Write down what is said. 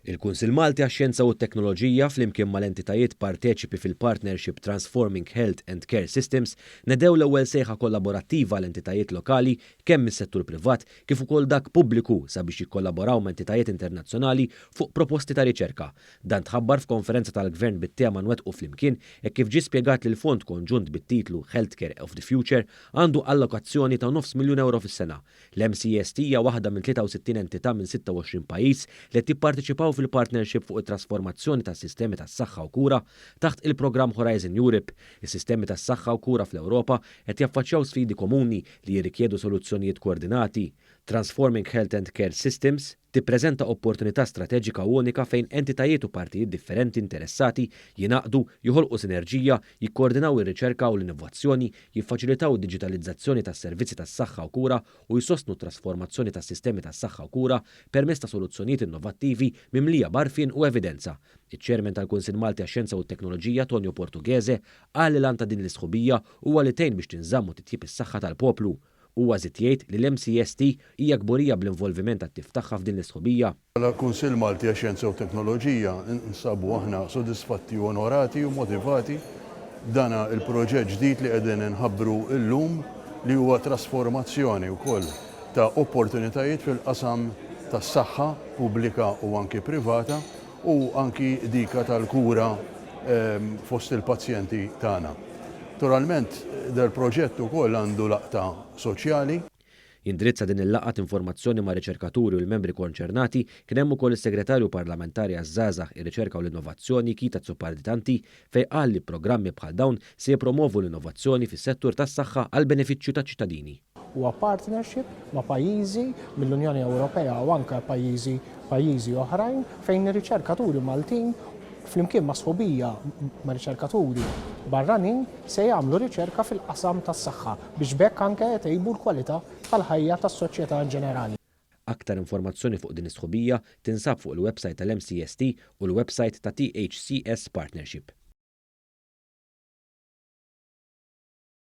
Il-Kunsill Malti għax-Xjenza u t-Teknoloġija flimkien mal-entitajiet parteċipi fil-Partnership Transforming Health and Care Systems nedew l-ewwel sejħa kollaborattiva għal entitajiet lokali kemm mis-settur privat kif ukoll dak pubbliku sabiex jikkollaboraw ma' entitajiet internazzjonali fuq proposti ta' riċerka. Dan tħabbar f'konferenza tal-Gvern bit-tema Nwettqu Flimkien hekk kif ġie spjegat li l-fond konġunt bit-titlu Healthcare of the Future għandu allokazzjoni ta' nofs miljun ewro fis-sena. L-MCST hija waħda minn 63 entità minn 26 pajjiż li qed jipparteċipaw fil-Partnership fuq it-Trasformazzjoni tas-Sistemi tas-Saħħa u Kura taħt il-programm Horizon Europe. Is-sistemi tas-saħħa u kura fl-Ewropa qed jaffaċċjaw sfidi komuni li jirrikjedu soluzzjonijiet koordinati. Transforming Health and Care Systems tippreżenta opportunità strateġika unika fejn entitajiet u partijiet differenti interessati jingħaqdu, joħolqu sinerġija, jikkoordinaw ir-riċerka u l-innovazzjoni, jiffaċilitaw id-diġitalizzazzjoni tas-servizzi tas-saħħa u kura u jsostnu t-trasformazzjoni tas-sistemi tas-saħħa u kura permezz ta' soluzzjonijiet innovattivi mimlija b'għarfien u evidenza. Iċ-Chairman tal-Kunsill Malti għax-Xjenza u t-Teknoloġija Tonio Portughese qal li l-għan ta' din l-isħubija huwa li tgħin biex tinżamm u titjieb is-saħħa tal-poplu. Huwa żied jgħid li l-MCST hija kburija bl-involviment attiv tagħha f'din l-isħubija. Bħala Kunsill Malti għax-Xjenza u t-Teknoloġija nsabu aħna sodisfatti u onorati u motivati b'dana il-proġett ġdid li qegħdin inħabbru llum li huwa trasformazzjoni wkoll ta' opportunitajiet fil-qasam tas-saħħa pubblika u anki privata u anki dika tal-kura fost il-pazjenti tagħna. Naturalment dal-proġett ukoll għandu laqta soċjali. Jindirizza din il-laqgħa t'informazzjoni mar-riċerkaturi u l-membri konċernati kien hemm ukoll is-Segretarju Parlamentari għaż-Żgħażagħ, ir-Riċerka u l-Innovazzjoni Keith Azzopardi Tanti fejn qal li programmi bħal dawn se jippromovu l-innovazzjoni fis-settur tas-saħħa għall-benefiċċju taċ-ċittadini. Huwa partnership ma' pajjiżi mill-Unjoni Ewropea u anke pajjiżi pajjiżi oħrajn fejn ir-riċerkaturi Maltin flimkien ma' sħubija ma' riċerkaturi barranin se jagħmlu riċerka fil-qasam tas-saħħa biex b'hekk anke jtejbu l-kwalità tal-ħajja tas-soċjetà in ġenerali. Aktar informazzjoni fuq din is-sħubija tinsab fuq il-websajt tal-MCST u l-websajt ta' THCS Partnership.